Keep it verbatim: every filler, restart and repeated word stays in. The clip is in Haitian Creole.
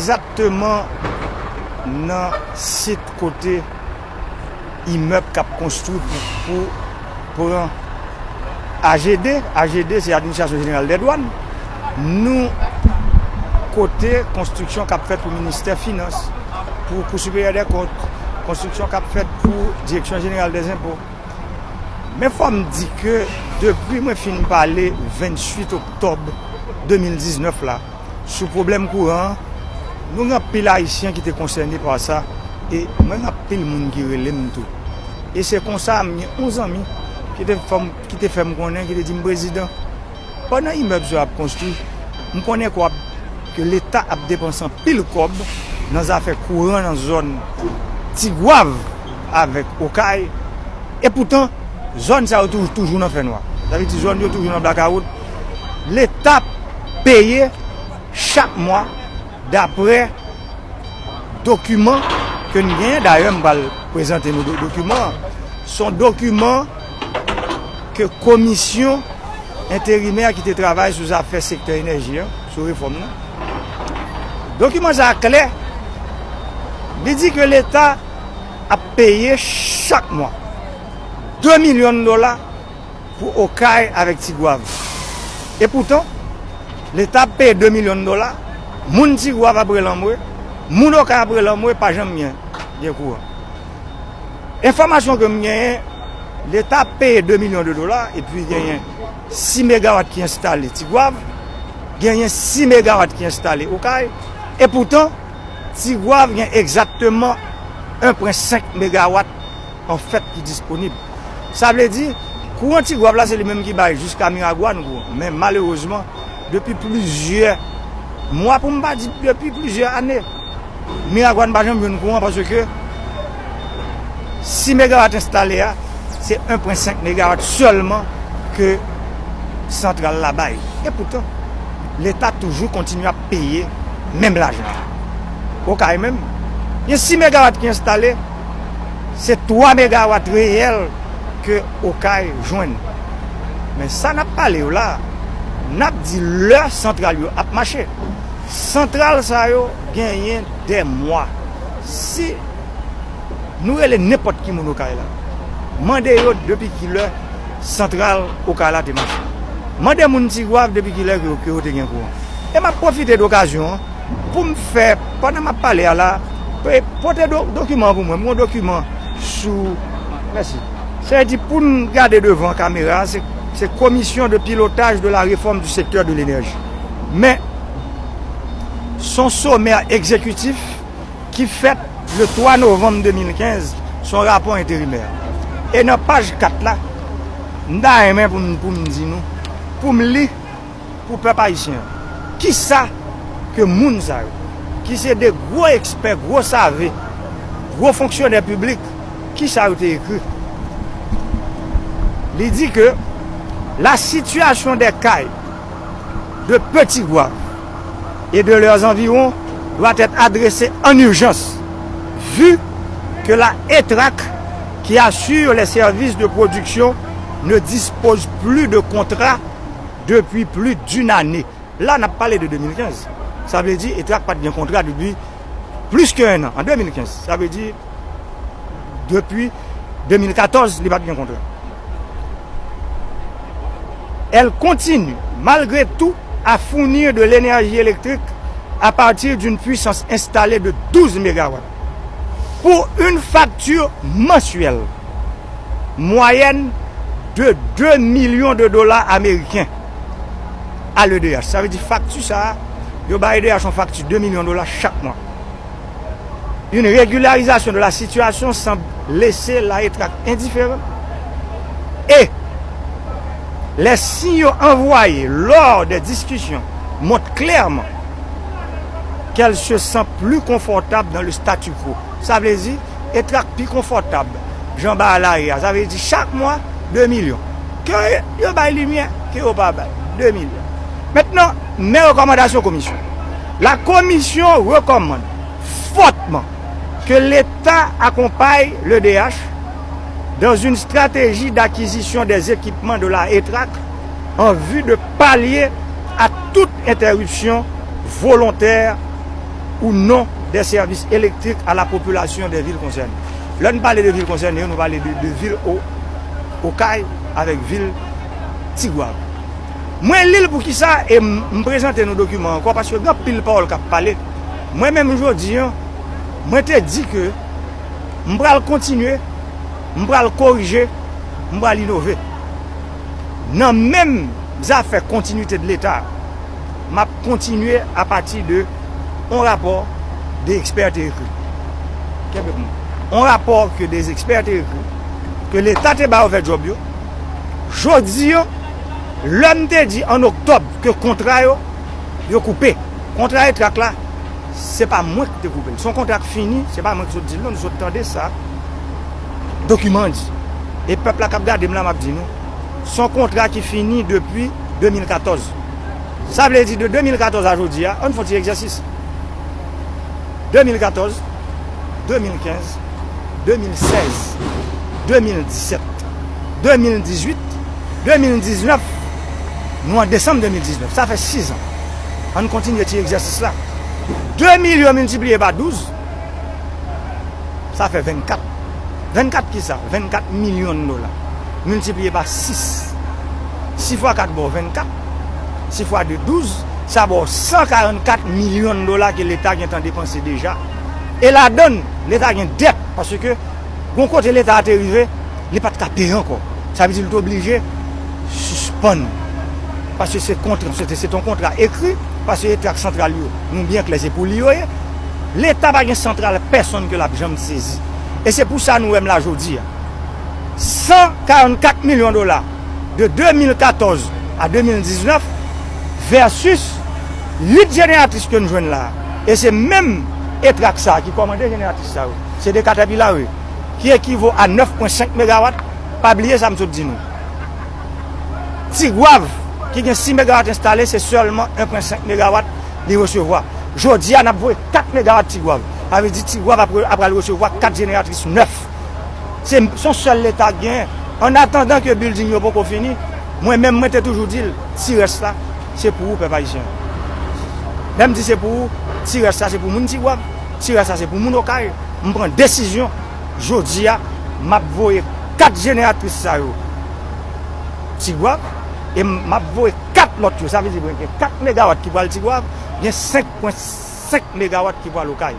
Egzakteman nan sit kote imèb k ap konstwi pou, pou pran A G D. A G D se Administration Générale des Douanes. Nou kote konstriksyon k ap fèt pou ministè finans, pou Kou Siperyè dè Kont, konstriksyon k ap fèt pou Direksyon Jeneral dè Zenpo. Men fò m di ke depi mwen fin pale venntuit oktòb de mil diznèf la, sou pwoblèm kouran an, nou gen anpil Ayisyen ki te konsène pa sa, e mwen gen anpil moun ki rele m tou. E se konsa, m gen yon zanmi ki te fè m, ki te fè m konnen, ki te di m, Prezidan, pandan imèb sa yo ap konstwi, m konnen ke w ap, ke Leta ap depanse anpil kòb nan zafè kouran nan zòn Tigwav avèk Okay, e poutan, zòn sa yo toujou, toujou nan fènwa. Sa vle di zòn yo toujou nan blakawout. Leta peye chak mwa, daprè dokiman ke n genyen. Dayè, m pral prezante nou do-, dokiman an. Se yon dokiman ke komisyon enterimè ki te travay sou zafè sektè enèji an, sou refòm nan. Dokiman sa a klè. Li di ke Leta ap peye chak mwa de milyon dola pou Okay avèk Tigwav. E poutan, Leta ap peye de milyon dola, moun Tigwav ap rele anmwe, moun Okay ap rele anmwe, pa janm gen, gen kouran. Enfòmasyon ke m genyen, Leta ap peye de milyon de dola, epi genyen sis megawat ki enstale Tigwav, genyen sis megawat ki enstale Okay, e poutan, Tigwav gen egzakteman en pwen senk megawat an fèt ki disponib. Sa vle di, kouran Tigwav la, se li menm ki bay jiska Miragwàn kouran. Men malerezman, depi plizyè mwa, pou m pa di depi plizyè ane, Miragwàn pa janm jwenn kouran paske sis megawat enstale a, se en pwen senk megawat sèlman ke santral la bay. E poutan, Leta toujou kontinye ap peye menm lajan an. Okay menm, gen sis megawat ki enstale, se twa megawat reyèl ke Okay jwenn. Men sa n ap pale yo la, n ap di lè santral yo ap mache. Santral sa yo genyen dè mwa. Si nou rele nenpòt ki moun Okay la, mande yo depi kilè santral Okay la te mache. Mande moun Tigwav depi kilè ke yo, ke yo te gen kouran. E m ap pwofite de okazyon an pou m fè, pandan m ap pale a la, pe-, pote do-, dokiman pou mwen. M gen yon dokiman sou, mèsi. Se di pou n gade devan kamera, se, se Commission de pilotage de la réforme du secteur de l'énergie. Men, se yon somè egzekitif ki fèt le twa novanm de mil kenz, se yon rapò enterimè. E nan paj kat la, m ta renmen pou m, pou m di nou, pou m li, pou pèp ayisyen an. Kisa ke moun sa yo, ki se de gwo ekspè, gwo save, gwo fonksyonè piblik, kisa yo te ekri? Li di ke la situation des Cayes, de Petit-Goâve et de leurs environs doit être adressée en urgence, vu que la ETRAC, qui assure les services de production, ne dispose plus de contrat depuis plus d'une année. La, n ap pale de de mil kenz. Sa vle di, ETRAC pa t gen kontra depi plis ke en an, an de mil kenz. Sa vle di, depi de mil katòz, li pa t gen kontra. Elle continue, malgré tout, à fournir de l'énergie électrique à partir d'une puissance installée de douze mégawatts, pour une facture mensuelle moyenne de deux millions de dollars américains à l'E D H. Sa vle di fakti sa a, yo bay E D H yon fakti de milyon dola chak mwa. Une régularisation de la situation semble laisser la ETRAC indifférent. Et les signaux envoyés lors des discussions montrent clairement qu'elle se sent plus confortable dans le statu quo. Sa vle di, ETRAC pi konfòtab jan bagay la ye a. Sa vle di chak mwa, de milyon. Ke yo bay limyè, ke yo pa bay, de milyon. Maintenant, mes recommandations commission. La commission recommande fortement que l'État accompagne l'E D H dans une stratégie d'acquisition des équipements de la ETRAC en vue de pallier à toute interruption volontaire ou non des services électriques à la population des villes concernées. Lè n pale de vil konsène yo, nou pale de, de vil O-, Okay avèk vil Tigwav. Mwen li l pou kisa e m, m prezante nou dokiman ankò, paske gen anpil pawòl k ap pale. Mwen menm jodi a, mwen te di ke m pral kontinye, m pral korije, m pral inove. Nan menm zafè kontinite de Leta, m ap kontinye apati de yon rapò de ekspè te ekri. Kenbe pou mwen. Yon rapò ke de ekspè te ekri, ke Leta te ba yo fè djòb yo. Jodi a, lè m te di an oktòb ke kontra yo, yo koupe. Kontra E-Trac la, se pa mwen ki te koupe l. Se yon kontra k fini, se pa mwen ki sot di l non, nou sot tande sa. Dokiman an di. E pèp la k ap gade m la, m ap di nou. Se yon kontra ki fini depi de mil katòz. Sa vle di de de mil katòz a jodi a, ann fè yon ti egzèsis. De mil katòz, de mil kenz, de mil sèz, de mil disèt, de mil dizuit, de mil diznèf, nou an desanm de mil diznèf. Sa fè sis an. Ann kontinye ti egzèsis la. De milyon miltipliye pa douz, sa fè vennkat. Vennkat kisa? Vennkat milyon dola. Miltipliye pa sis. Sis fwa kat ba w vennkat. Sis fwa de douz, sa ba w san karannkat milyon dola ke Leta gentan depanse deja. E ladann, Leta gen dèt, paske gon kote Leta a te rive, li pa t ka peye ankò. Sa vle di li te oblije sispann. Paske se kontra, se te, se te yon kontra ekri, paske E-Trac santral yo, nou byen klè, se pou li yo ye. Leta pa gen santral pèsonn ke l ap janm sezi. E se pou sa nou wè m la jodi a. San karannkat milyon dola de de mil katòz a de mil diznèf versus uit jeneratris ke n jwenn la. E se menm E-Trac sa a ki kòmande jeneratris sa yo. Se de Caterpillar yo, ki ekivo a nèf pwen senk megawat. Pa bliye sa m sot di nou. Tigwav, ki gen sis megawat enstale, se sèlman en pwen senk megawat li resevwa. Jodi a, n ap voye kat megawat Tigwav. Sa vle di Tigwav ap, ap pral resevwa kat jeneratris nèf. Se, se yon sèl Leta k genyen. Annatandan ke building yo poko fini, mwen menm, mwen te toujou di l, ti rès la, se pou ou, pèp ayisyen. Lè m di se pou ou, ti rès la, se pou moun Tigwav, ti rès la, se pou moun Okay. M pran desizyon, jodi a, m ap voye kat jeneratris sa yo Tigwav, e m ap voye kat lòt yo. Sa vle di, gen kat megawat ki pral Tigwav, gen senk pwen senk megawat ki pral Okay.